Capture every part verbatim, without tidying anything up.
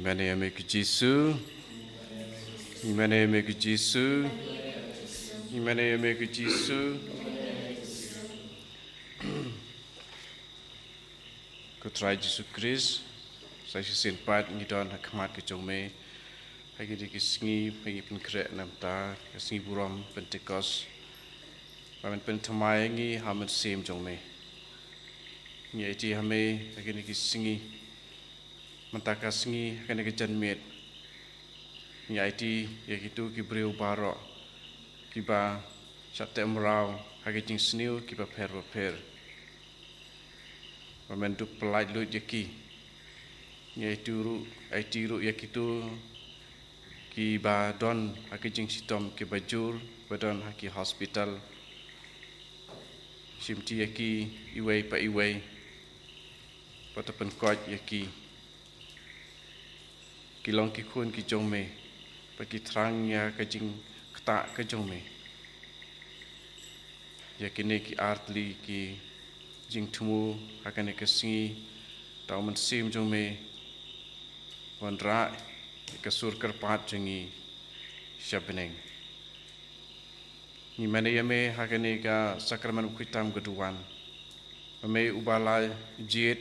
Ngin ïa me ko Jisu. Ngin ïa me ko Jisu. Ngin ïa me ko Jisu. Ko Trai Jisu Khrist, sa shisien pat ngi don ha khmat ka jong me. Ha kine ki sngi ba ngi pynkhreh na ka bynta ka sngi burom Pentekost, ba men pynthymmai ïa ngi ha u Mynsiem jong me. Ngi aiti ha me ha kine ki sngi. Mynta ka sngi ha kane ka janmiet, ngi aiti ïa kito ki briew baroh kiba shah teh mraw ha ki jingsniew kiba pher ba pher, ba men dup pyllait lut ïa ki. Ngi aiti ruh, aiti ruh ïa kito kiba don ha ki jingshitom kiba jur, ba don ha ki hospital. Shimti ïa ki iwei pa iwei, bad to pynkoit ïa ki. Ki long ki khun ki jong me, bad ki thrang ïa ka jingktah ka jong me. Ïa kine ki artylli ki jingthmu ha kane ka sngi, to u Mynsiem jong me un wanrah ïa ka sur kyrpad jong ngi sha bneng. Ngi mane ïa me ha kane ka sakramen bakhuid tam ka duwan. Ba me uba la jied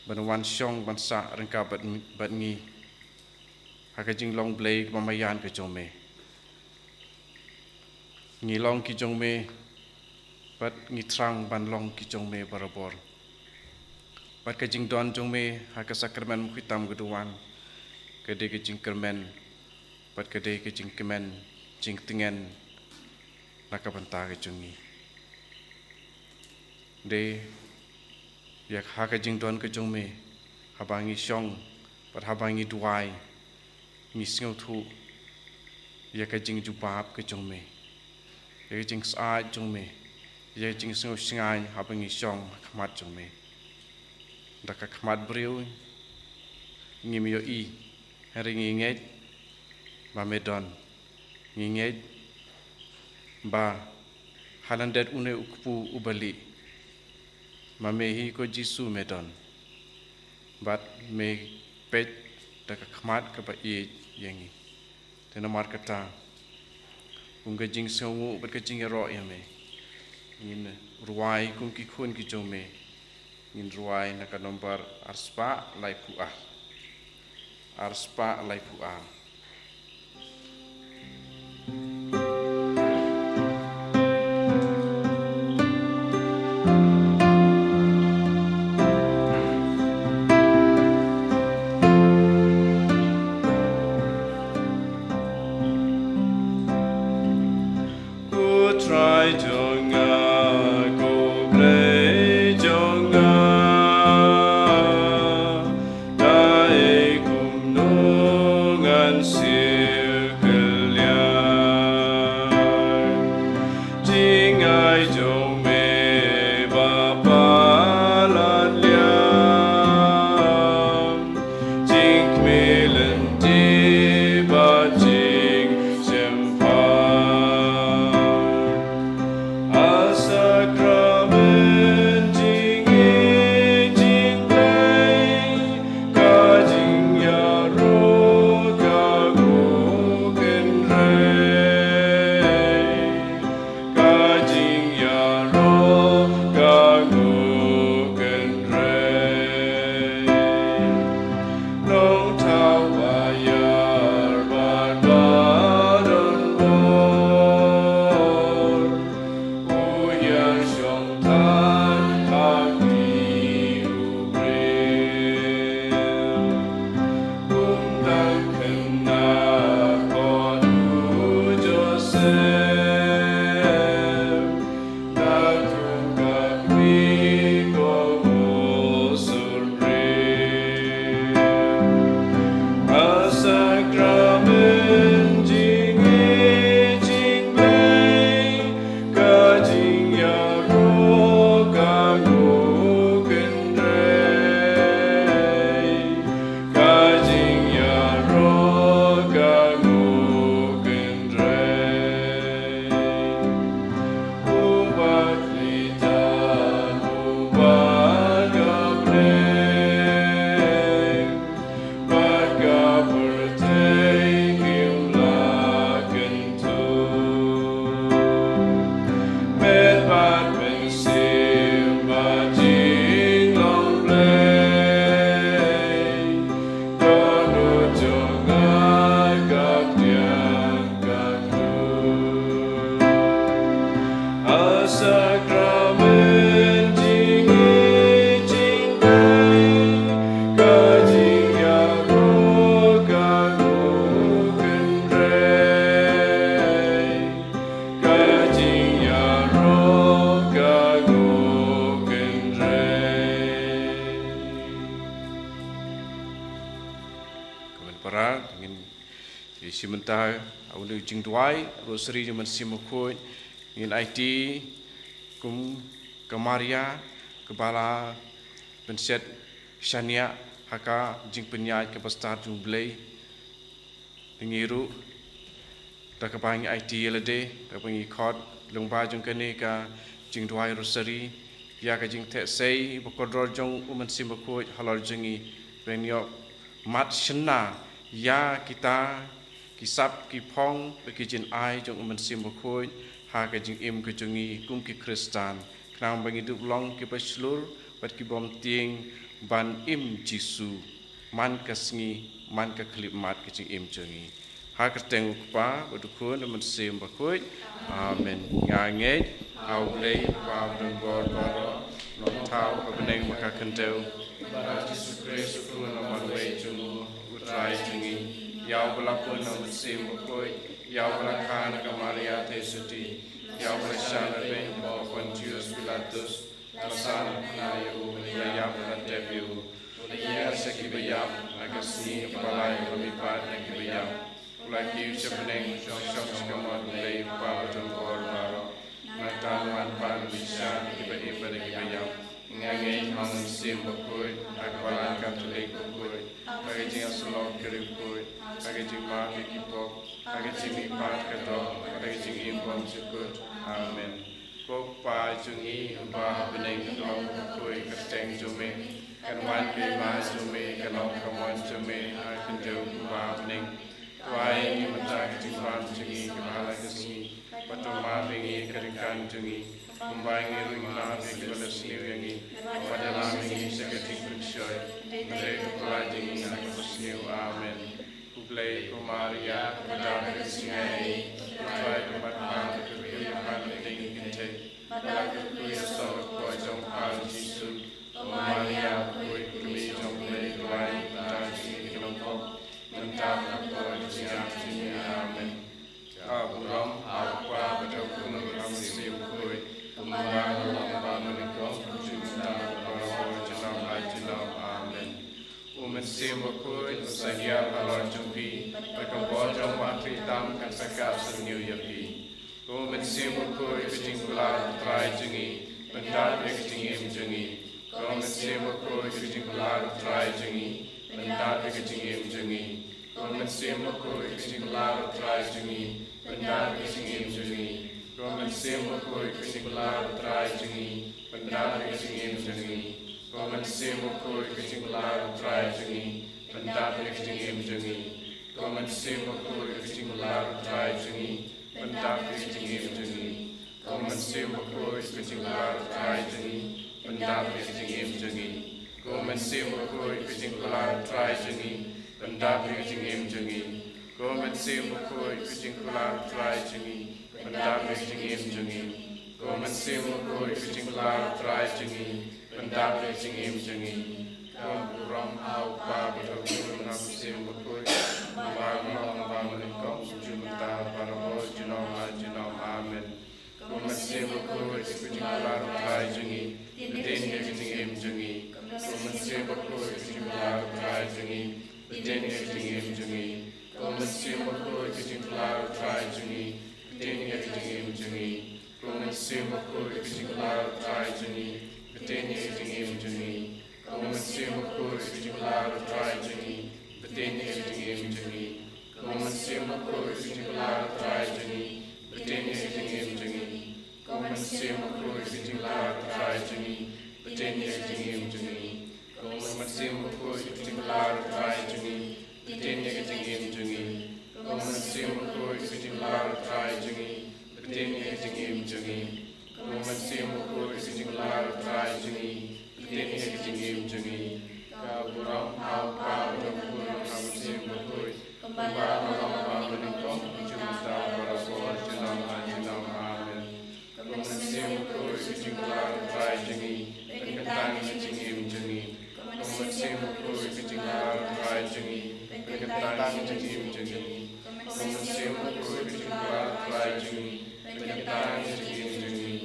ban wan shong ban sah ryngkat bad, bad ngi ha ka jinglong Blei kaba maïan ka jong me. Ngi long ki jong me, bad ngi thrang ban long ki jong me barabor. Bad ka jingdon jong me ha ka sakramen bakhuid tam ka duwan, ka dei ka jingkyrmen, bad ka dei ka jingkmen, jingtngen na ka bynta ka jong ngi. Dei ïa ha ka jingdon ka jong me, haba ngi shong, bad haba ngi duwai, ngi sngewthuh ïa ka jingjubab ka jong me, ïa ka jingsyaid jong me, ïa ka jingsngew shngaiñ haba ngi shong ha khmat jong me. Da ka khmat briew ngim ïohi, hynrei ngi ngeit ba me don. Ngi ngeit ba ha lyndet une u kpu uba lieh, ma me hi ko Jisu me don, bad me peit da ka khmat kaba ïeit ïa ngi. Te namar kata, kum ka jingsngewnguh bad ka jingïaroh ïa me, ngin rwai kum ki khun ki jong me. Ngin rwai na ka nombar arspah laiphew ar. Arspah laiphew ar. Ko Trai jong nga, ko Blei jong nga, dei kumno ngan siew kylliang. Jingai jong me ba palat liang, jingkmen lynti bad jingshemphang. A sakramen jingïeit jingblei, ka jingïaroh ka kynrei, ka jingïaroh Sakramen jingïeit jingkhuslai, ka jingïaroh ka nguh kynrei, ka jingïaroh ka nguh kynrei. Ka ban para, ngin ïa shim bynta ha une u jingduwai rosari jong u Mynsiem Bakhuid, ngin aiti kum ka Maria kaba la pynshet shaniah ha ka jingpynïaid kaba stad jong U Blei. Ngi ruh da kaba ngi aiti ïa lade, da kaba ngi khot lyngba jong kane ka jingduwai rosari ïa ka jingtheh sei bakordor jong u Mynsiem Bakhuid halor jong ngi, ban ïoh mad shynna ïa kita ki sap ki phong bad ki jingai jong u Mynsiem Bakhuid ha ka jingim ka jong ngi kum ki Khristan, khnang ba ngin dup long kiba shlur bad ki bym tieng ban im Jisu man ka sngi, man ka khyllipmat ka jingim jong ngi. Ha ka kyrteng u Kpa bad u Khun bad u Mynsiem Bakhuid. Amen. Nga ngeit ha U Blei Uba u don bor baroh, Nongthaw ha bneng bad ha ka khyndew, bad ha U Jisu Khrist u Khun uba marwei jong u, U Trai jong ngi, ïa uba la pun na u Mynsiem Bakhuid, ïa uba la kha na ka Maria Theisotti, ïa uba la shah na beiñ hapoh Pontius Pilatus, la sah na kmie ïa u, la ïap, la tep ïa u, u la ïaid sha kiba ïap, ha ka sngi kaba lai u la mihpat na kiba ïap, u la kiew sha bneng, u shong sha ka mot U Blei Uba u don bor baroh. Nangta un wan pat ban bishar ïa kiba im bad ïa kiba ïap. Nga ngeit ha u Mynsiem Bakhuid, ha ka Balang Katholik bakhuid, ha ka jingïasyllok ki riewkhuid, ha ka jingmap ïa ki pop, ha ka jingmihpat ka doh, ha ka jingim bymjukut. Amen. Ko Kpa jong ngi uba ha bneng, kan long bakhuid ka kyrteng jong me, kan wan ka hima jong me, kan long ka mon jong me ha ka khyndew kumba ha bneng. Pynwai ïa ngi mynta ka jingbam jong ngi kaba ha la ka sngi, bad to map ïa ngi ha ka jingkam jong ngi, kumba ngi ruh ngi map ïa kiba leh sniew ïa ngi, bad ïalam ïa ngi sha ka jingpynshoi, hynrei to pynlait ïa ngi na kaba sniew. Amen. Khublei ko Maria, kaba dap da ka jingaiei, U Trai u don bad pha, pha kyrkhu ïa pha na pdeng ki kynthei, bad la kyrkhu ïa u son ka kpoh jong pha u Jisu. Ko Maria bakhuid, kmie jong U Blei, pynwai ïa ngi mynta ka sngi ki nongpop, mynta bad ha ka por ka jingïap jong ngi. Amen. Ka burom ha u Kpa bad ha u Khun bad ha u Mynsiem Bakhuid, kumba ka la long, kumba ka la long, kumjuh mynta bad barabor, junom la junom. Amen. U Mynsiem Bakhuid un sa hiar halor jong phi, bad ka bor jong u Bakhlieh tam kan sa kah syrngiew ïa phi. Ko Mynsiem Bakhuid, ka jingkular U Trai jong ngi, pyndap ïa ka jingim jong ngi. Ko Mynsiem Bakhuid, ka jingkular U Trai jong ngi, pyndap ïa ka jingim jong ngi. Ko Mynsiem Bakhuid, ka jingkular U Trai jong ngi, pyndap ïa ka jingim jong ngi. Ko Mynsiem Bakhuid, ka jingkular U Trai jong ngi, pyndap ïa ka jingim jong ngi. Ko Mynsiem Bakhuid, ka jingkular U Trai jong ngi, pyndap ïa ka jingim jong ngi. Ko Mynsiem Bakhuid, ka jingkular U Trai jong ngi, pyndap ïa ka jingim jong ngi. Ko Mynsiem Bakhuid, ka jingkular U Trai jong ngi, pyndap ïa ka jingim jong ngi. Ko Mynsiem Bakhuid, ka jingkular U Trai jong ngi, pyndap ïa ka jingim jong ngi. Ko Mynsiem Bakhuid, ka jingkular U Trai jong ngi, pyndap ïa ka jingim jong ngi. Ko Mynsiem Bakhuid, ka jingkular U Trai jong ngi, pyndap ïa ka jingim jong ngi. Ka burom ha u Kpa bad ha u Khun bad ha u Mynsiem Bakhuid, kumba ka la long, kumba ka la long, kumjuh mynta, barabor, junom la junom. Amen. Ko Mynsiem Bakhuid, ka jingkular U Trai jong ngi, pyndiang ïa ka jingim jong ngi. Ko Mynsiem Bakhuid, ka jingkular U Trai jong ngi, pyndiang ïa ka jingim jong ngi. Ko Mynsiem Bakhuid, ka jingkular U Trai jong ngi, pyndiang ïa ka jingim jong ngi. Ko Mynsiem Bakhuid, ka jingkular U Trai jong ngi, pyndiang ïa ka jingim jong ngi. Ko Mynsiem Bakhuid, ka jingkular U Trai jong ngi, pyndiang ïa ka jingim jong ngi. Ko Mynsiem Bakhuid, ka jingkular U Trai jong ngi, pyndiang ïa ka jingim jong ngi. Ko Mynsiem Bakhuid, ka jingkular U Trai jong ngi, pyndiang ïa ka jingim jong ngi. Ko Mynsiem Bakhuid, ka jingkular U Trai jong ngi, pyndiang ïa ka jingim jong ngi. Ko Mynsiem Bakhuid, ka jingkular U Trai jong ngi, pyndiang ïa ka jingim jong ngi. Ko Mynsiem Bakhuid, ka jingkular U Trai jong ngi, pyndiang ïa ka jingim jong ngi. Ka burom ha u Kpa bad ha u Khun bad ha u Mynsiem Bakhuid, kumba ka la long, kumba ka la long, kumjuh mynta, barabor, junom la junom. Amen. Ko Mynsiem jong ngi, pynkyntang ïa ka jingim jong ngi. Ko Mynsiem Bakhuid ka jingkylla U Trai jong ngi, pynkyntang ïa ka jingim jong ngi. Ko Mynsiem Bakhuid ka jingkylla U Trai jong ngi, pynkyntang ïa ka jingim jong ngi.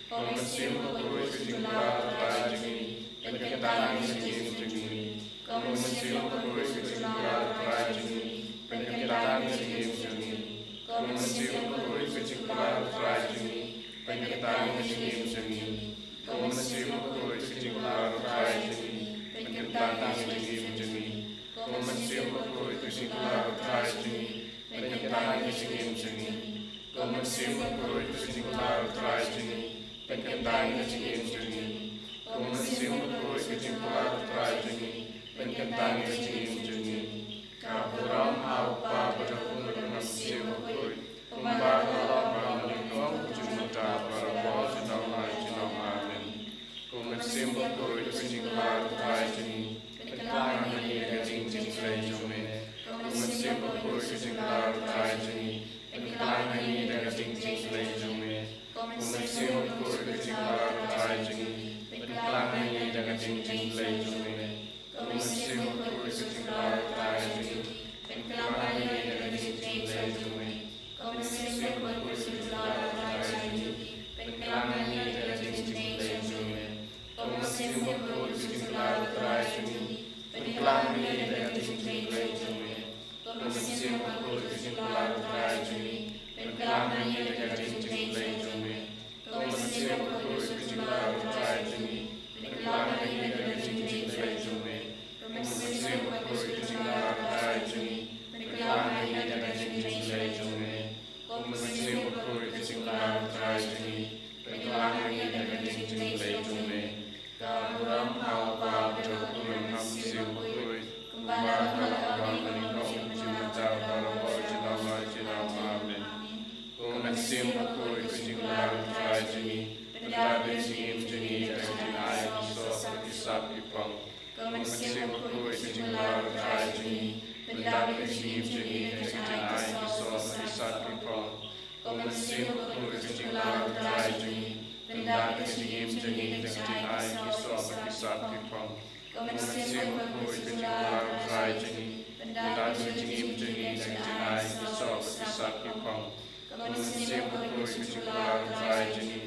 Ko Mynsiem Bakhuid ka jingkylla U Trai jong ngi, pynkyntang ïa ka jingim jong ngi. Ko Mynsiem Bakhuid ka jingkylla U Trai jong ngi, pynkyntang ïa ka jingim jong ngi. Ko Mynsiem Bakhuid ka jingkylla U Trai jong ngi, pynkyntang ïa ka jingim jong ngi. Ko Mynsiem Bakhuid ka jingkylla U Trai jong ngi, pynkyntang ïa ka jingim jong ngi. Ko Mynsiem Bakhuid ka jingkylla U Trai jong ngi, pynkyntang ïa ka jingim jong ngi. Ko Mynsiem Bakhuid ka jingkylla U Trai jong ngi, pynkyntang ïa ka jingim jong ngi. Ko Mynsiem Bakhuid ka jingkylla U Trai jong ngi, pynkyntang ïa ka jingim jong ngi. Ka burom ha U Kpa bad ha U Khun bad ha U Mynsiem Bakhuid, kumba ka la long, ba ha u nyngkong, u jingmut, barabor, junom la junom. Amen. Ko Mynsiem Bakhuid ka jingkylla U Trai jong ngi, pynkylla ha ngi da ka jingjngoh jong me. Ko Mynsiem Bakhuid ka jingkylla U Trai jong ngi, pynkylla ha ngi da ka jingjngoh jong me. Ko Mynsiem Bakhuid ka jingkylla U Trai jong ngi, pynkylla ha ngi da ka jingjngoh jong me. Ko Mynsiem Bakhuid ka jingkylla U Trai jong ngi, pynkylla ha ngi da ka jingjngoh jong me. Ko Mynsiem Bakhuid ka jingkylla U Trai jong ngi, pynkylla ha ngi da ka jingjngoh jong me. Ko Mynsiem Bakhuid ka jingkylla U Trai jong ngi, pynkylla ha ngi da ka jingjngoh jong me. Ko Mynsiem Bakhuid ka jingkylla U Trai jong ngi, pynkylla ha ngi da ka jingjngoh jong me. Ko Mynsiem Bakhuid ka jingkylla U Trai jong ngi, pynkylla ha ngi da ka jingjngoh jong me. Ko Mynsiem Bakhuid ka jingkylla U Trai jong ngi, pynkylla ha ngi da ka jingjngoh jong me. Ko Mynsiem Bakhuid ka jingkylla U Trai jong ngi, pynkylla ha ngi da ka jingjngoh jong me. Ka burom ha U Kpa bad ha U Khun bad ha U Mynsiem Bakhuid, kumba ka la long, ba ha u nyngkong, u jingmut, barabor, junom la junom. Amen. Ko Mynsiem Bakhuid ka jingkylla U Trai jong ngi, pyndap ïa ka jingim jong ngi da ka jingai ki sop bad ki sap ki phong. Ko Mynsiem Bakhuid ka jingkylla U Trai jong ngi, pyndap ïa ka jingim jong ngi da ka jingai ki sop bad ki sap ki phong. Ko Mynsiem Bakhuid ka jingkylla U Trai jong ngi, pyndap ïa ka jingim jong ngi da ka jingai ki sop bad ki sap ki phong. Ko Mynsiem Bakhuid ka jingkylla U Trai jong ngi, pyndap ïa ka jingim jong ngi da ka jingai ki sop bad ki sap ki phong. Ko Mynsiem Bakhuid ka jingkylla U Trai jong ngi,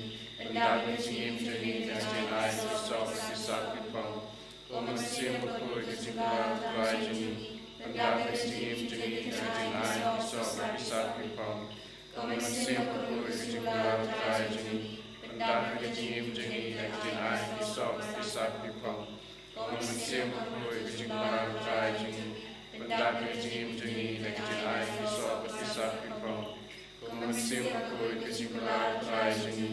pyndap ïa ka jingim jong ngi da ka jingai ki sop bad ki sap ki phong. Ko Mynsiem Bakhuid ka jingkylla U Trai jong ngi, pyndap ïa ka jingim jong ngi da ka jingai ki sop bad ki sap ki phong. Ko Mynsiem Bakhuid ka jingkylla U Trai jong ngi, pyndap ïa ka jingim jong ngi da ka jingai ki sop bad ki sap ki phong. Ko Mynsiem Bakhuid ka jingkylla U Trai jong ngi, pyndap ïa ka jingim jong ngi da ka jingai ki sop bad ki sap ki phong. Ko Mynsiem Bakhuid ka jingkylla U Trai jong ngi,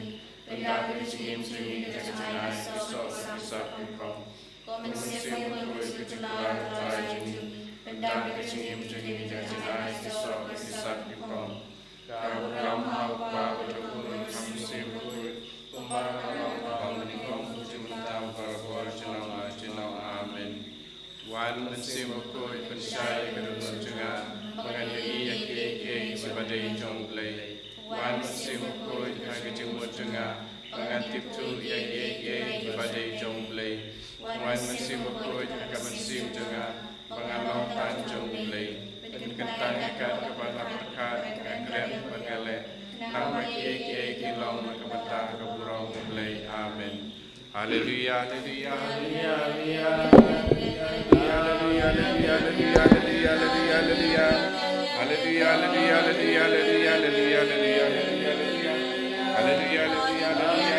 pyndap ïa ka jingim jong ngi da ka jingai ki sop bad ki sap ki phong. Ko Mynsiem Bakhuid ka jingkylla U Trai jong ngi, pyndap ïa ka jingim jong ngi da ka jingai ki sop bad ki sap ki phong. Ka burom ha U Kpa bad ha U Khun bad ha U Mynsiem Bakhuid, kumba ka la long, ba ha u nyngkong, u jingmut, barabor, junom la junom. Amen. Wan Mynsiem Bakhuid, pynshai ïa ka dohnud jong nga, ba ngan ïohi ïa kiei kiei kiba dei jong U Blei. Wan Mynsiem Bakhuid, ha ka jingmut jong nga, ba ngan tip thuh ïa kiei kiei kiba dei jong U Blei. Wan Mynsiem Bakhuid, ha ka mynsiem jong nga, ba ngan long tang jong U Blei. Pynkyntang ïa kat kaba nga pyrkhat, nga kren bad nga leh, khnang ba kiei kiei ki long na ka bynta ka burom U Blei. Amen. Haleluya, haleluya, haleluya, haleluya. Haleluya, haleluya, haleluya, haleluya. Haleluya, haleluya, haleluya, haleluya. Haleluya, haleluya, haleluya.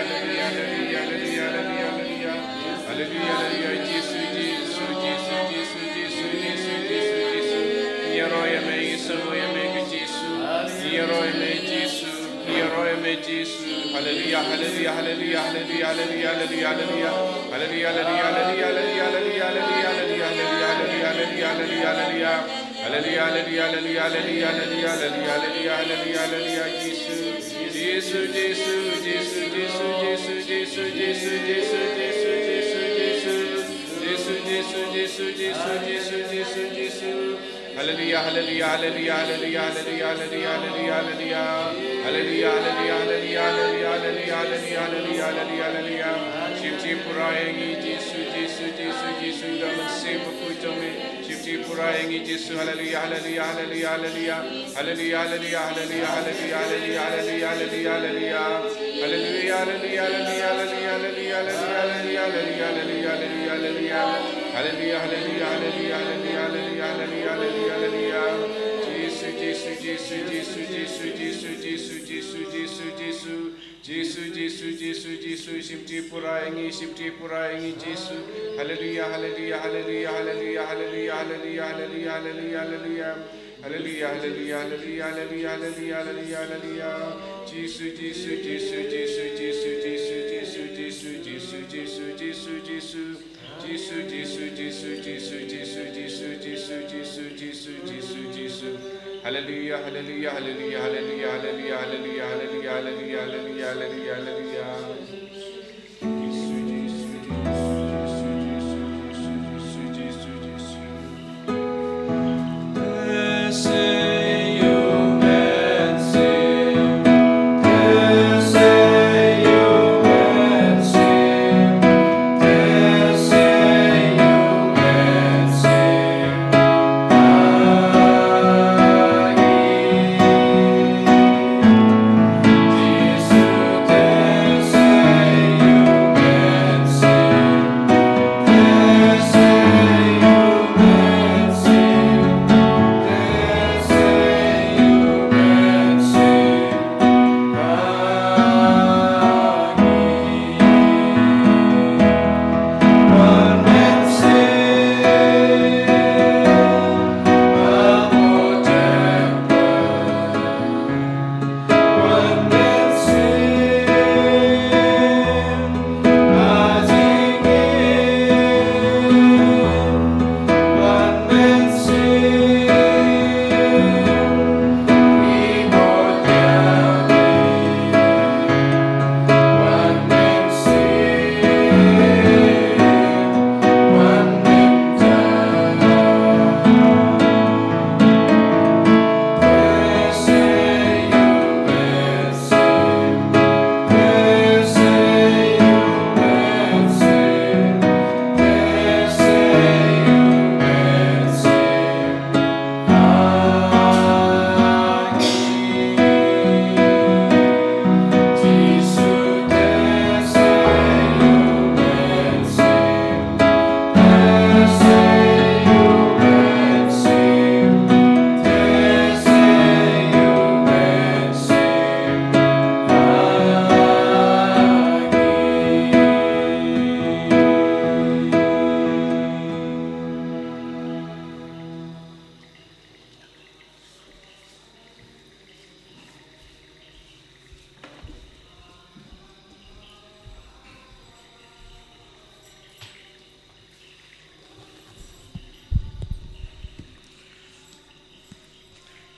Haleluya, haleluya, Jisu, Jisu, Jisu. Ngi ïaroh ïa me, Jisu, ïa me ka Jisu. Ngi ïaroh ïa me, Jisu. Ngi ïaroh ïa me, Jisu. Haleluya, haleluya, haleluya, haleluya, haleluya, haleluya. Haleluya, haleluya, haleluya, haleluya, haleluya. Haleluya, haleluya, haleluya, haleluya, haleluya. Haleluya, haleluya, haleluya, haleluya, haleluya, haleluya, haleluya, Jisu. Jisu, Jisu, Jisu. Haleluya, haleluya, haleluya, haleluya. Haleluya, haleluya, haleluya, haleluya, haleluya. Shimti pura ïa ngi Jisu, Jisu, Jisu, Jisu, da u Mynsiem Bakhuid jong me. Shimti pura ïa ngi Jisu, haleluya, haleluya, haleluya, haleluya. Haleluya, haleluya, haleluya, haleluya, haleluya, haleluya, haleluya, haleluya. Haleluya, haleluya, haleluya, haleluya, haleluya, haleluya, haleluya, haleluya, haleluya. Haleluya, haleluya, haleluya, haleluya, haleluya, haleluya, haleluya. Jisu, Jisu, Jisu, Jisu, Jisu, Jisu, Jisu, Jisu, Jisu, Jisu. Jisu, Jisu, Jisu, Jisu, shimti pura ïa ngi, shimti pura ïa ngi, Jisu. Haleluya, haleluya, haleluya, haleluya, haleluya, haleluya, haleluya, haleluya, haleluya. Haleluya, haleluya, haleluya, haleluya, haleluya, haleluya. Jisu, Jisu, Jisu, Jisu, Jisu, Jisu, Jisu, Jisu, Jisu, Jisu, Jisu. Jisu, Jisu, Jisu, Jisu, Jisu, Jisu, Jisu, Jisu, Jisu, Jisu, Jisu. Haleluya, haleluya, haleluya, haleluya, haleluya, haleluya, haleluya, haleluya, haleluya, haleluya, haleluya. Jisu, Jisu, Jisu, Jisu, Jisu, Jisu, Jisu.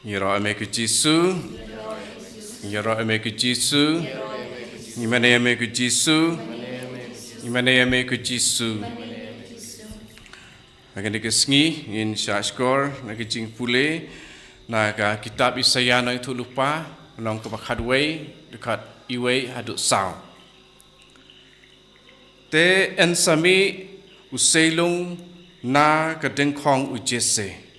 Ngi ïaroh ïa me ko Jisu. Ngi ïaroh ïa me ko Jisu. Ngi mane ïa me ko Jisu. Ngi mane ïa me ko Jisu. Ha kane ka sngi ngin shah shkor na ka jingpule na ka kitab Isaïah nongïathuhlypa, lynnong kaba khatwei, dkhot iwei haduh saw. Te yn sa mih u seilung na ka dyngkhong u Jesse,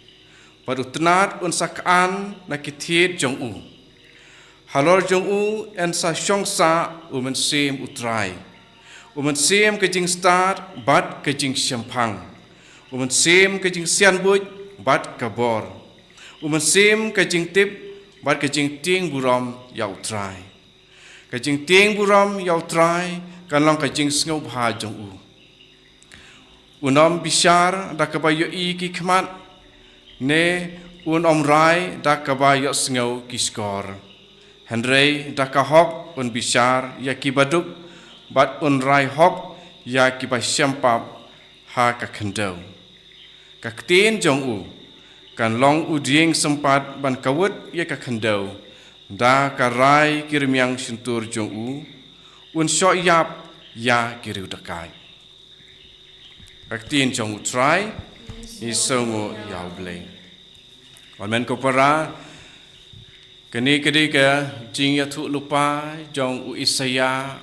bad u tnat un sa khan na ki thied jong u. Halor jong u yn sa shong sah u Mynsiem U Trai, u Mynsiem ka jingstad bad ka jingshemphang, u Mynsiem ka jingsianbuit bad ka bor, u Mynsiem ka jingtip bad ka jingtieng burom ïa U Trai. Ka jingtieng burom ïa U Trai kan long ka jingsngewbha jong u. Un ym bishar da kaba ïohi ki khmat, ne un ym rai da kaba ïohsngew ki shkor. Hynrei da ka hok un bishar ïa ki baduk, bad un rai hok ïa ki ba shempap ha ka khyndew. Ka ktien jong u kan long u dieng sympat ban kawut ïa ka khyndew, da ka rai ki rmiang shyntur jong u, un shoh ïap ïa ki riewdakaid. Ka ktien jong U Trai. Ngi sngewnguh ïa U Blei. Amen ko para. Kane ka dei ka jingïathuhlypa jong u Isaïah,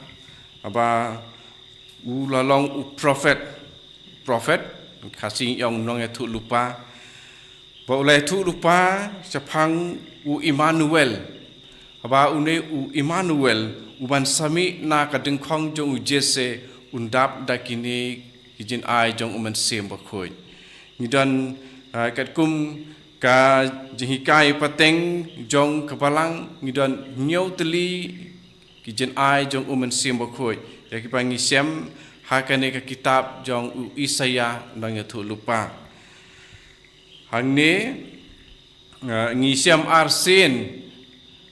haba U la long u prophet, prophet, Khasi ong nongïathuhlypa. Ba u la ïathuhlypa shaphang u Immanuel. Haba une u Immanuel, u ban sa mih na ka dyngkhong jong u Jesse, un dap da kine ki jingai jong u Mynsiem Bakhuid. Ngi don, ah, katkum ka jinghikai pateng jong ka Balang, ngi don hynñiew tylli ki jingai jong u Mynsiem Bakhuid. Ïa kiba ngi shem ha kane ka kitab jong u Isaïah nongïathuhlypa. Hangne, ah, ngi shem arsien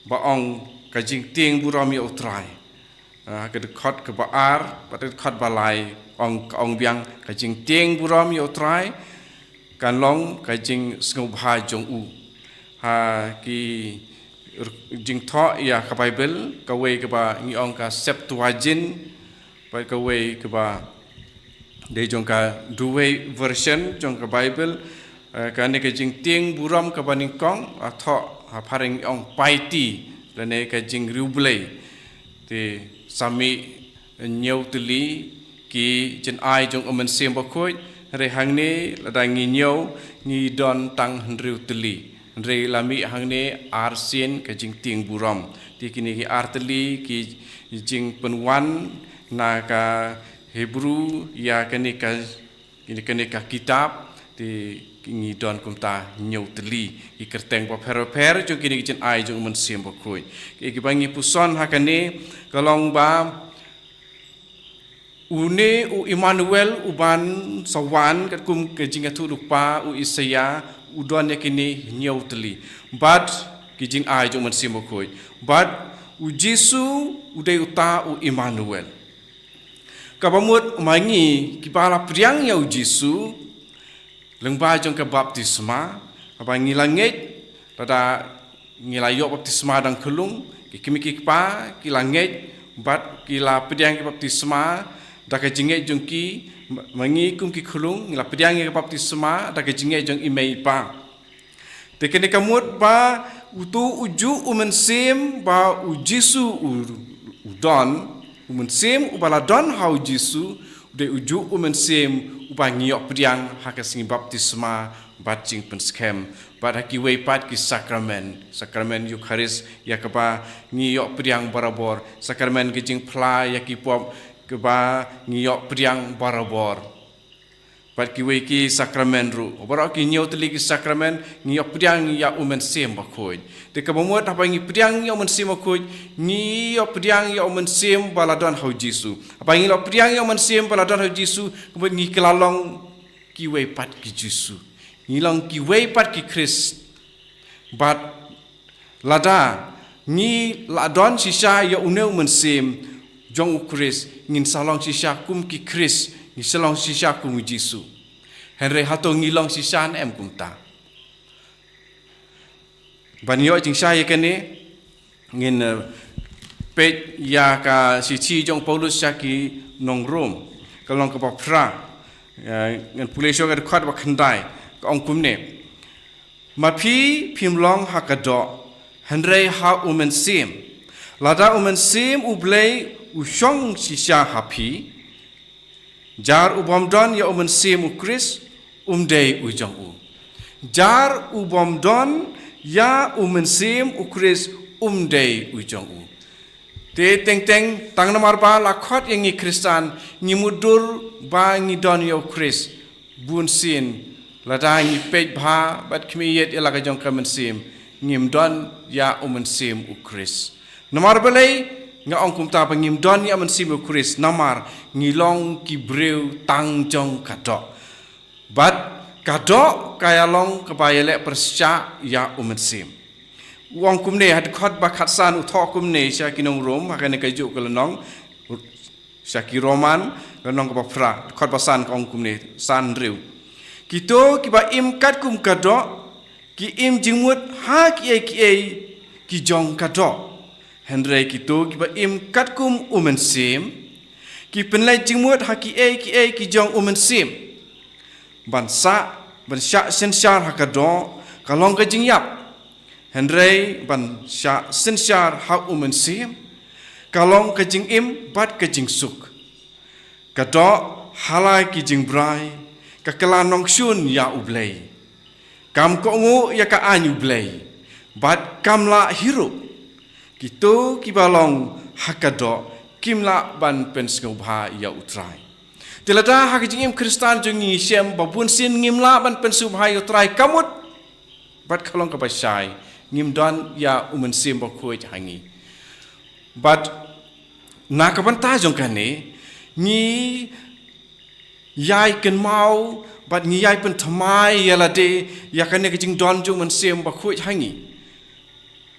ba ong ka jingtieng burom ïa u Trai. Ah, ka dkhot kaba ar, bad ka dkhot ba lai, ong, ka ong biang ka jingtieng burom ïa u Trai, kan long ka jingsngewbha jong u. Ha ki r-, jingthoh ïa ka Baibl, kawei kaba ngi ong ka Septuagint, bad kawei kaba dei jong ka Douay version jong ka Baibl, eh, kane ka jingtieng burom kaba nyngkong, ah, thoh, ha phareng ong Piety, lane ka jingriewblei. Te sa mih hynñiew tylli ki jingai jong u Mynsiem Bakhuid, hynrei hangne lada ngi ñiew, ngi don tang hynriew tylli. Hynrei la mih hangne arsien ka jingtieng burom. Te kine ki ar tylli ki jingpynwan na ka Hebru ïa kane ka, kane, kane ka kitab, te ngi don kumta hynñiew tylli ki kyrteng bapher bapher jong kine ki jingai jong u Mynsiem Bakhuid. Ki, kiba ngi puson ha kane ka long ba une u Immanuel u ban sa wan katkum ka jingïathuhlypa u Isaïah, u don ïa kine hynñiew tylli. Bad ki jingai jong u Mynsiem Bakhuid. Bad u Jisu u dei uta u Immanuel. Kaba mut ma ngi kiba la pdiang ïa u Jisu, lyngba jong ka baptisma, haba ngi la ngeit, lada ngi la ïoh baptisma dang khyllung, ki kmie ki kpa, ki la ngeit, bad ki la pdiang ka baptisma, da ka jingngeit jong ki, ma ngi kum ki khyllung, ngi la pdiang ïa ka baptisma, da ka jingngeit jong i mei i pa. Te kane ka mut ba uto u juh u Mynsiem ba u Jisu u, u don, u Mynsiem uba la don ha u Jisu, u dei u juh u Mynsiem uba ngi ïoh pdiang ha ka sngi baptisma bad jingpynskhem, bad ha kiwei pat ki sakramen, sakramen Eukharist, ïa kaba ngi ïoh pdiang barabor, sakramen ka jingphla ïa ki pop kaba ngi ïoh pdiang barabor. Bad kiwei ki sakramen ruh. Baroh ki hynñiew tylli ki sakramen, ngi ïoh pdiang ïa u Mynsiem Bakhuid. Te kaba mut haba ngi pdiang ïa u Mynsiem Bakhuid, ngi ïoh pdiang ïa u Mynsiem ba la don ha u Jisu. Haba ngi la pdiang ïa u Mynsiem ba la don ha u Jisu, ka mut ngi kylla long kiwei pat ki Jisu. Ngi long kiwei pat ki Khrist. Bad lada ngi la don shisha ïa une u Mynsiem jong u Khrist, ngin sa long shisha kum ki Khrist, ngin sa long shisha kum u Jisu. Hynrei hato ngi long shisha ne em kumta? Ban ïoh jingshai ïa kane, ngin, eh, peit ïa ka shithi jong u Paulus sha ki nong Rom, ka lynnong kaba phra, eh, ngin pule shuwa ka dkhot ba khyndai, ka ong kumne. Ma phi phim long ha ka doh, hynrei ha u Mynsiem. Lada u Mynsiem u Blei u shong shisha ha phi, jar u bym don ïa u Mynsiem u Khrist, um dei u jong u. Jar u bym don ïa u Mynsiem u Khrist, um dei u jong u. Te teng teng, tang namar ba la khot ïa ngi Khristan, ngi mutdur ba ngi don ïa u Khrist. Bunsien, lada ngi peit bha bad khmih ïeit ïa la ka jong ka mynsiem, ngim don ïa u Mynsiem u Khrist. Namar balei nga ong kumta ba ngim don ïa u Mynsiem u Khrist? Namar ngi long ki briew tang jong ka doh. Bad ka doh ka ïalong kaba ïaleh pyrshah ïa u Mynsiem. U ong kumne, ha dkhot ba khatsan u thoh kumne sha ki nong Rom, ha kane kajuh ka lynnong, sha ki Roman, lynnong kaba phra, dkhot ba san ka ong kumne, san hynriew. Kito kiba im katkum ka doh, ki im jingmut ha kiei kiei ki jong ka doh. Hynrei kito kiba im katkum u Mynsiem, ki pynleit jingmut ha kiei kiei ki jong u Mynsiem. Ban sah, ban shah synshar ha ka doh, ka long ka jingïap. Hynrei ban shah synshar ha u Mynsiem, ka long ka jingim bad ka jingsuk. Ka doh ha la ki jingbrai, ka kylla nongshun ïa U Blei. Kam kohnguh ïa ka aiñ U Blei, bad kam lah hi ruh. Kito kiba long ha ka doh kim lah ban pynsngewbha ïa U Trai. Te lada ha ka jingim Khristan jong ngi shem ba bun sien ngim lah ban pynsngewbha ïa U Trai, ka mut bad ka long kaba shai, ngim don ïa U Mynsiem Bakhuid ha ngi. Bad na ka bynta jong kane, ngi ïai kynmaw bad ngi ïai pynthymmai ïa lade ïa kane ka jingdon jong U Mynsiem Bakhuid ha ngi.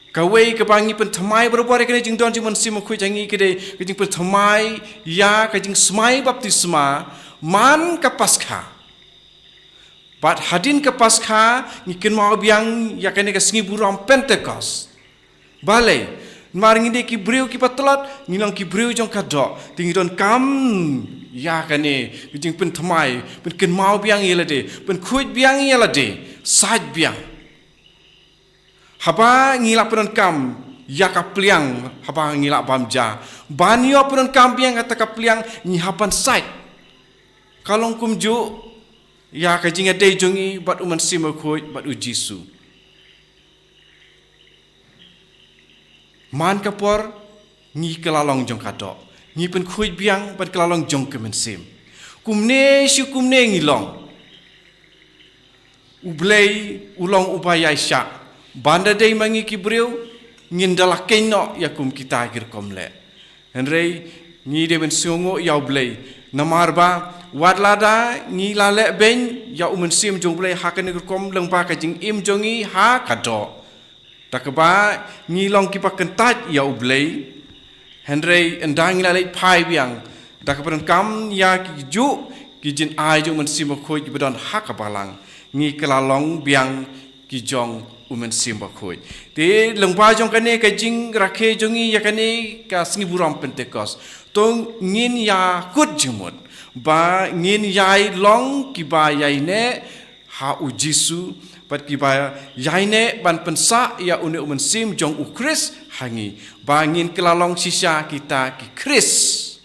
Kawei kaba ngi pynthymmai barabor ïa kane ka jingdon jong U Mynsiem Bakhuid ha ngi ka dei ka jingpynthymmai ïa ka jingsmai baptisma man ka Paskha. Bad hadien ka Paskha ngi kynmaw biang ïa kane ka sngi burom Pentekost. Balei? Namar ngi dei ki briew kiba tlot, ngi long ki briew jong ka doh, te ngi donkam ïa kane ka jingpynthymmai, pynkynmaw biang ïa lade, pynkhuid biang ïa lade, sait biang. Haba ngi la pyndonkam ïa ka pliang, haba ngi la bam ja, ban ïoh pyndonkam biang kata ka pliang, ngi hap ban sait. Ka long kumjuh ïa ka jingïadei jong ngi bad U Mynsiem Bakhuid, bad U Jisu. Man ka por ngi kylla long jong ka doh, ngi pynkhuid biang bad kylla long jong ka mynsiem. Kumne shi kumne ngi long, U Blei u long uba ïaishah. Ban da dei ma ngi ki briew, ngin da la kynnoh ïa kum kita ki rukom leh. Hynrei ngi dei ban sngewnguh ïa U Blei. Namar ba wat lada ngi la leh beiñ ïa U Mynsiem jong U Blei ha kane ka rukom lyngba ka jingim jong ngi ha ka doh, da kaba ngi long kiba kyntait ïa U Blei. Hynrei ynda ngi la leit phai biang, da kaba donkam ïa kijuh ki jingai jong U Mynsiem Bakhuid kiba don ha ka balang, ngi kylla long biang ki jong U Mynsiem Bakhuid. Te lyngba jong kane ka jingrakhe jong ngi ïa kane ka sngi burom Pentekost, to ngin ïakut jingmut ba ngin ïai long kiba ïaineh ha U Jisu, bad kiba ïaineh ban pynsah ïa une U Mynsiem jong U Khrist ha ngi, ba ngin kylla long shisha kita ki Khrist.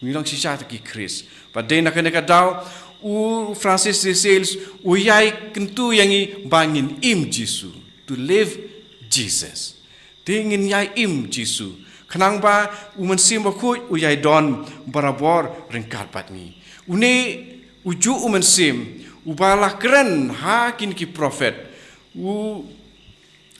Ngi long shisha kita ki Khrist. Bad dei na kane ka daw U Francis de Sales u ïai kyntu ïa ngi ba ngin im Jisu, to live Jesus. Te ngin ïai im Jisu, khnang ba U Mynsiem Bakhuid u ïai don barabor ryngkat bad ngi. Une ujuh U Mynsiem uba la kren ha kine ki prophet, u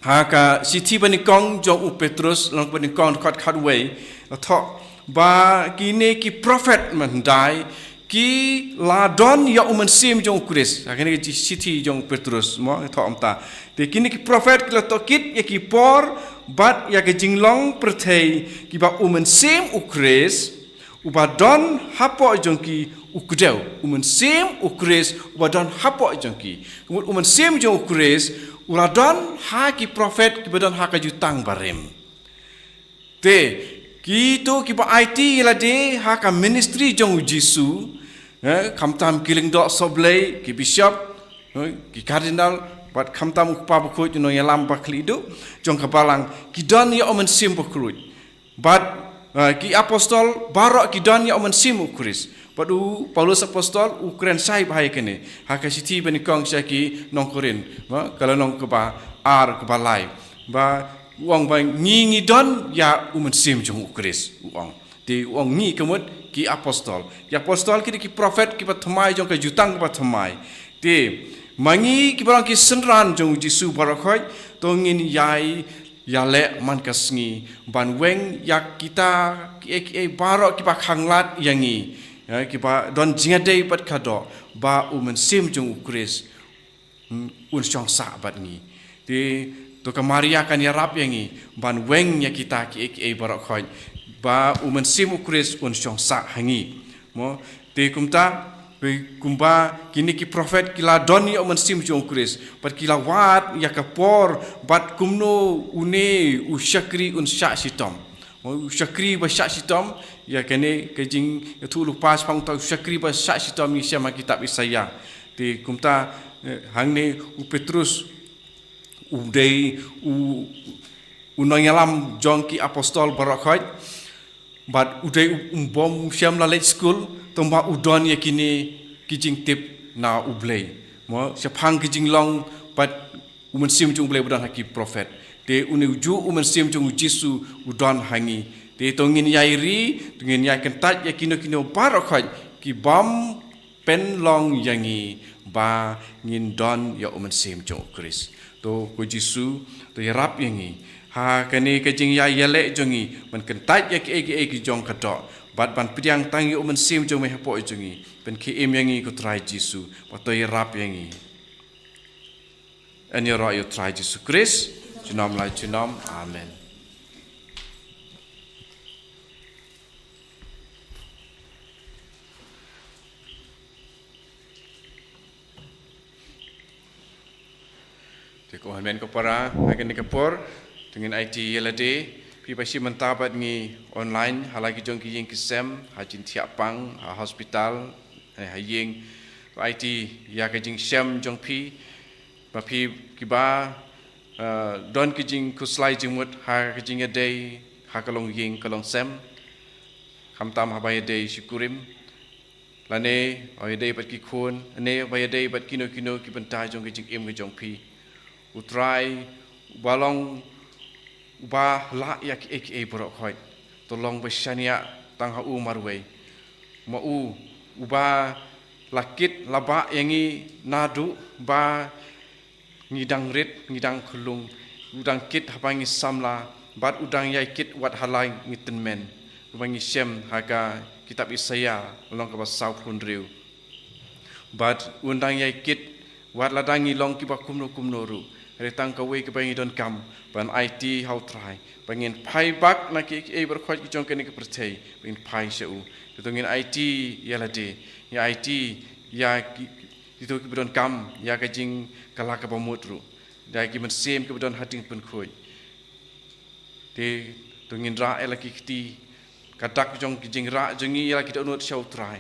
ha ka shithi banyngkong jong u Petrus, lynnong banyngkong, dkhot khatwei, la thoh ba kine ki prophet mynhyndai ki la don ïa U Mynsiem jong U Khrist. Ha kane ka shithi jong u Petrus, mo, la thoh kumta. Te kine ki prophet ki la tohkit ïa ki por bad ïa ka jinglong pyrthei kiba U Mynsiem U Khrist uba don hapoh jong ki u kdew. U Mynsiem U Khrist uba don hapoh jong ki. Ka mut U Mynsiem jong U Khrist u la don ha ki prophet kiba don ha ka Jutang Barim. Te kito kiba aiti ïa lade ha ka ministry jong U Jisu, eh, khamtam ki lyngdoh sohblei, ki bishop, eh, ki cardinal, bad khamtam u Kpa Bakhuid, u nongïalam bakhlieh duh jong ka balang, ki don ïa U Mynsiem Bakhuid. Bad, eh, ki apostol baroh ki don ïa U Mynsiem U Khrist. Bad u Paulus apostol u kren shai bha ïa kane ha ka shithi banyngkong sha ki nong Korinth, ba, ka lynnong kaba ar, kaba lai, ba u ong ba ngi, ngi don ïa U Mynsiem jong U Khrist, u ong. Te u ong ngi ka mut ki apostol. Ki apostol ki dei ki prophet kiba thymmai jong ka Jutang kaba thymmai. Te ma ngi kiba long ki synran jong U Jisu baroh khoit, to ngin ïai ïaleh man ka sngi ban weng ïa kita kiei kiei baroh kiba khanglad ïa ngi, ïa, kiba don jingïadei bad ka doh, ba U Mynsiem jong U Khrist, hmm, un shong sah bad ngi. Te to ka Maria kan ïarap ïa ngi ban weng ïa kita kiei kiei baroh khoit, ba U Mynsiem U Khrist un shong sah ha ngi. Mo, te kumta, kumba kine ki prophet ki la don ïa U Mynsiem jong U Khrist, bad ki la wad ïa ka por bad kumno une u shakri un shah shitom. Mo, u shakri ba shah shitom, ïa kane ka jingïathuhlypa shaphang uta u shakri ba shah shitom ngi shem ha kitab Isaïah. Te kumta, eh, hangne u Petrus u dei u, u nongïalam jong ki apostol baroh khoit. Bad u dei u, um bym shym la leit skul, tangba u don ïa kine ki jingtip na U Blei. Mo, shaphang ki jinglong bad u Mynsiem jong U Blei ba don ha ki prophet. Te une uju u Mynsiem jong u Jisu u don ha ngi. Te to ngin ïai ri, to ngin ïai kyntait ïa kino kino baroh khoit ki bym pynlong ïa ngi ba ngin don ïa u Mynsiem jong u Khrist. To ko Jisu, to ïarap ïa ngi ha kane ka jingïaid ïaleh jong ngi, ban kyntait ïa kiei kiei ki jong ka doh, bad ban pdiang tang ïa u Mynsiem jong me hapoh jong ngi. Pynkhie im ïa ngi ko Trai Jisu, bad to ïarap ïa ngi. Yn ïaroh ïa u Trai Jisu Khrist junom la junom. Amen. Te ko hynmen ko para, ha kane ka por to ngin aiti ïa lade, phi ba shim bynta bad ngi online ha la ki jong ki ïing ki sem, ha jingthiah pang, ha hospital, eh, ha ïing. Aiti ïa ka jingshem jong phi, ba phi kiba, eh, don ki jingkhuslai jingmut ha ka jingïadei ha ka longïing ka longsem, khamtam haba ïadei shi kurim, lane haba ïadei bad ki khun, lane haba ïadei bad kino kino ki bynta jong ka jingim ka jong phi. U Trai uba long, uba lah ïa kiei kiei baroh khoit, to long ba shaniah tang ha u marwei. Ma u uba la kit la bah ïa ngi naduh ba ngi dang rit, ngi dang khyllung, u dang kit haba ngi samla, bad u dang ïai kit wat ha la ngi tymmen, kumba ngi shem ha ka kitab Isaïah, lynnong kaba sawphew hynriew. Bad un dang ïai kit wat lada ngi long kiba kumno kumno ruh. Hynrei tang kawei kaba ngi donkam, ban aiti ha u Trai ba ngin phai bak na kiei kiei baroh khoit ki jong kane ka pyrthei, ba ngin phai sha u. Te to ngin aiti ïa lade, ngin aiti ïa ki, kito kiba donkam ïa ka jingkylla kaba mut ruh, da ki mynsiem kiba don ha ding pynkhuid. Te to ngin rah ïa la ki kti, ka dak jong ki jingrah jong ngi ïa la ki dohnud sha u Trai.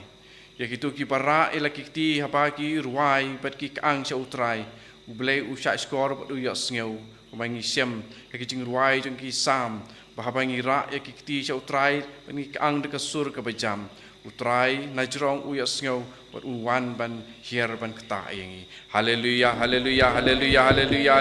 Ïa kito kiba rah ïa la ki kti haba ki rwai bad ki kyang sha u Trai, U Blei u shahshkor bad u ïohsngew. Kumba ngi shem ïa ki jingrwai jong ki Salm, ba haba ngi rah ïa ki kti sha u Trai bad ngi kyang da ka sur kaba jam, u Trai na jrong u ïohsngew bad u wan ban hiar ban ktah ïa ngi. Haleluya, haleluya, haleluya, haleluya,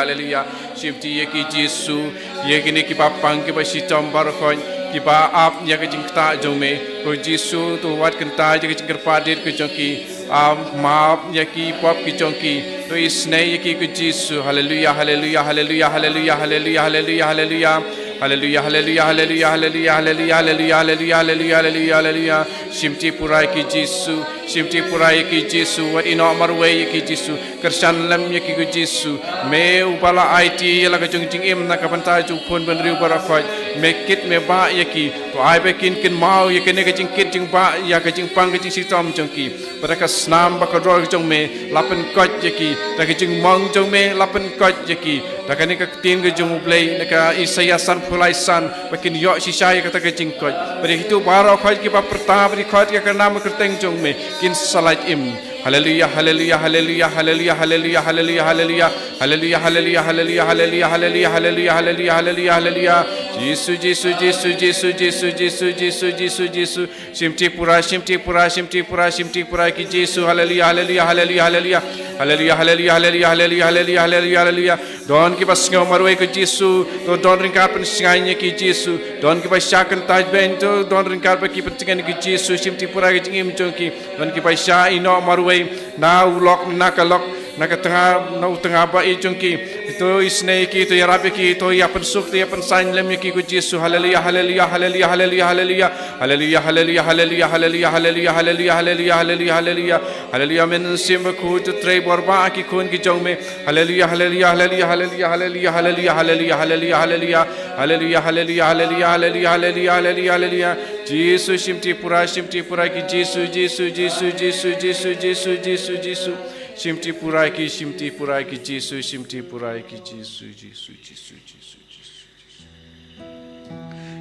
haleluya. Shimti ïa ki Jisu, ïa kine kiba pang kiba shitom baroh khoit, kiba ap ïa ka jingktah jong me. Ko Jisu, to wat kyntait ïa ka jingkyrpad ka jong ki. Ap map ïa ki pop ki jong ki. To isynei ïa ki ko Jisu. Haleluya, haleluya, haleluya, haleluya, haleluya, haleluya, haleluya. Haleluya, haleluya, haleluya, haleluya, haleluya, haleluya, haleluya, haleluya, haleluya, haleluya. Shimti pura ïa ki Jisu, shimti pura ïa ki Jisu, wat ïehnoh marwei ïa ki Jisu, kyrshan lem ïa ki ko Jisu. Me uba la aiti ïa la ka jong jingim na ka bynta jong u khun bynriew baroh khoit, me kit me bah ïa ki. To ai ba kin kynmaw ïa kane ka jingkit jingbah, ïa ka jingpang ka jingshitom jong ki. Bad da ka snam bakordor ka jong me, la pynkoit ïa ki. Da ka jingmong jong me, la pynkoit ïa ki. Da kane ka ktien ka jong U Blei, na ka Isaïah sanphew lai san, ba kin ïoh shisha ïa kata ka jingkoit. Bad ïa kito baroh khoit kiba pyrta bad ïa khoit ïa ka nam kyrteng jong me, kin sa lait im. Haleluya, haleluya, haleluya, haleluya, haleluya, haleluya, haleluya. Haleluya, haleluya, haleluya, haleluya, haleluya, haleluya, haleluya, haleluya, haleluya. Jisu, Jisu, Jisu, Jisu, Jisu, Jisu, Jisu, Jisu, Jisu. Shimti pura, shimti pura, shimti pura, shimti pura ki Jisu. Haleluya, haleluya, haleluya, haleluya. Haleluya, haleluya, haleluya, haleluya, haleluya, haleluya, haleluya. Don kiba sngew marwei ki Jisu, to don ryngkat pynshngaiñ ïa ki Jisu. Don kiba shah kyntait beiñ, to don ryngkat bad ki pyntngen ïa ki Jisu. Shimti pura ki jingim jong ki. Don kiba shah ïehnoh marwei na u lok, na ka lok, na ka tnga, na u tnga ba ïeit jong ki. To isynei ïa ki, to ïarap ïa ki, to ïa pynsuk, to ïa pynsan lem ïa ki ko Jisu. Haleluya, haleluya, haleluya, haleluya, haleluya. Haleluya, haleluya, haleluya, haleluya, haleluya, haleluya, haleluya, haleluya, haleluya. Haleluya, Mynsiem Bakhuid to trei bor ba ki khun ki jong me. Haleluya, haleluya, haleluya, haleluya, haleluya, haleluya, haleluya, haleluya. Haleluya, haleluya, haleluya, haleluya, haleluya, haleluya, haleluya. Jisu, shimti pura, shimti pura ki Jisu, Jisu, Jisu, Jisu, Jisu, Jisu, Jisu, Jisu. Shimti pura ki, shimti pura ki Jisu, shimti pura ki Jisu, Jisu, Jisu, Jisu, Jisu.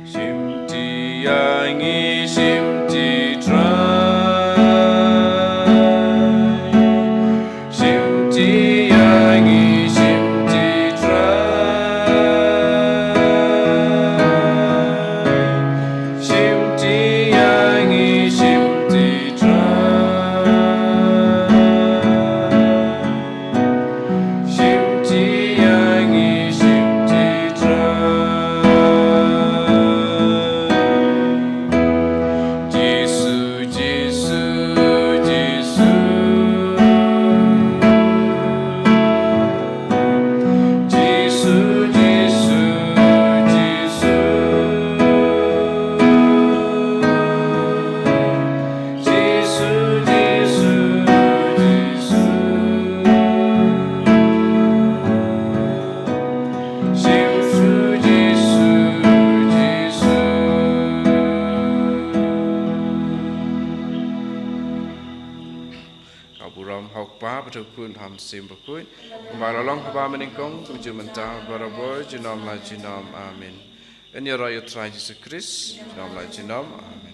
Shimti ïa ngi, shimti Trai. Shimti ïa ngi, shimti Trai. Kpa bad u Khun bad u Mynsiem Bakhuid, kumba la long haba mynnyngkong, kumjuh mynta, barabor, junom la junom. Amen. Yn ïaroh ïa u Trai Jisu Khrist, junom la junom. Amen.